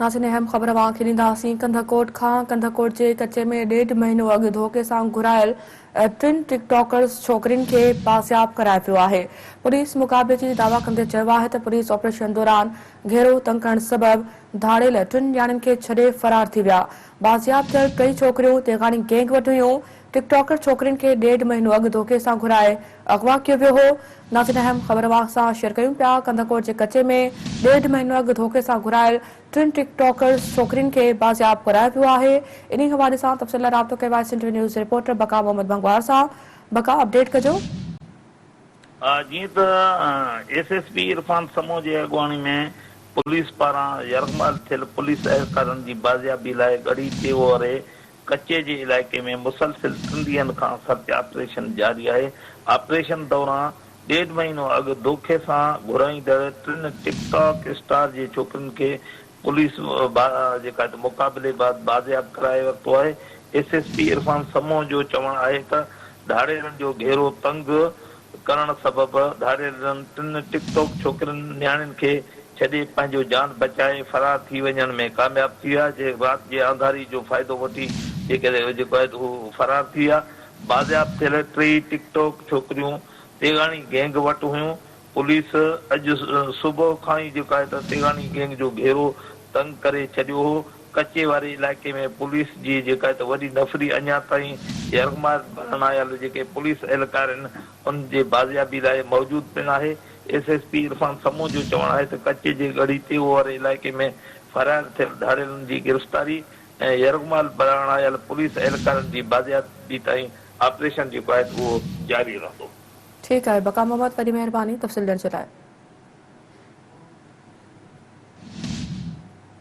ناظرين اهم خبر اوهان کي ڏينداسين ڪنڌڪوٽ کان ڪنڌڪوٽ جي ڪچي ۾ ڏيڍ مهينو اڳ ڌوڪي سان گهرايل ٽن ٽڪ ٽاڪرز ڇوڪرين کي بازياب ڪرايو ويو آهي پوليس مقابلي جي دعويٰ ڪندي چيو آهي ته پوليس آپريشن دوران گهيرو تنگ ڪرڻ سبب ڌاڙيل ٽن ڄاڻين کي ڇڏي فرار ٿي ويا بازياب ٿيل ٽئي ڇوڪريون تيغاڻي گينگ وٽ هيون ٽڪ ٽاڪر ڇوڪرين کي ڏيڍ مهينو اڳ ڌوڪي سان گهرائي اغوا ڪيو ويو هو. ناظرين اهم خبر اوهان سان شيئر ڪيون پيا ڪنڌڪوٽ جي ڪچي ۾ ڏيڍ مهينو اڳ ڌوڪي سان گهرايل ٽن ٽڪ ٽاڪرز ڇوڪرين کي بازياب ڪرايو ويو آهي انهي حوالي سان تفصيل لاء رابطو ڪيو آهي سنڌ نيوز رپورٽر بقا محمد ڀنگوار سان بقا اپڊيٽ ڪجو. جيئن ته S S P Irfan Samoon جي اڳواڻي ۾ پوليس پاران يرغمال ٿيل پوليس اهلڪارن جي بازيابي لاء ڳڙهي تيغو واري ڪچي جي علائقي ۾ مسلسل ٽن ڏينهن کان سرچ آپريشن جاري آهي، آپريشن دوران ڏيڍ مهينو اڳ دوکي سان گهرائيندڙ ٽن ٽڪ ٽاڪ اسٽار جي ڇوڪرين کي پوليس جيڪا مقابلي بعد بازياب ڪرائي ورتو آهي، S S P Irfan Samoon جو چوڻ آهي ته ڌاڙيلن جو گهيرو تنگ ڪرڻ سبب ڌاڙيلن ٽن ٽڪ ٽاڪ ڇوڪرين نياڻين کي ڇڏي پنهنجو جان بچائي فرار ٿي وڃڻ ۾ ڪامياب ٿي ويا جي رات جي آنڌاري جو فائدو وٺي جيڪڏهن جيڪو آهي ته هو فرار ٿي ويا بازياب ٿيل ٽيئي ٽڪ ٽاڪ ڇوڪريون تيغاڻي گينگ وٽ هيون پوليس اڄ صبح کان ئي جيڪو آهي ته تيغاڻي گينگ جو گهيرو تنگ ڪري ڇڏيو هو ڪچي واري علائقي ۾ پوليس جي جيڪا هت وڏي نفري اڃا تائين يرغمال بڻايل جيڪي پوليس اهلڪار آهن ان جي بازيابي لاء موجود پڻ آهي. S S P Irfan Samoon جو چوڻ آهي ته ڪچي جي ڳڙهي تيغو واري علائقي ۾ فرار ٿيل ڌاڙيلن جي گرفتاري ۽ يرغمال بڻايل پوليس اهلڪارن جي بازيابي تائين آپريشن جيڪو آهي اهو جاري رهندو. ٺيڪ آهي بقا محمد وڏي مهرباني تفصيل ڏيڻ جي لاء.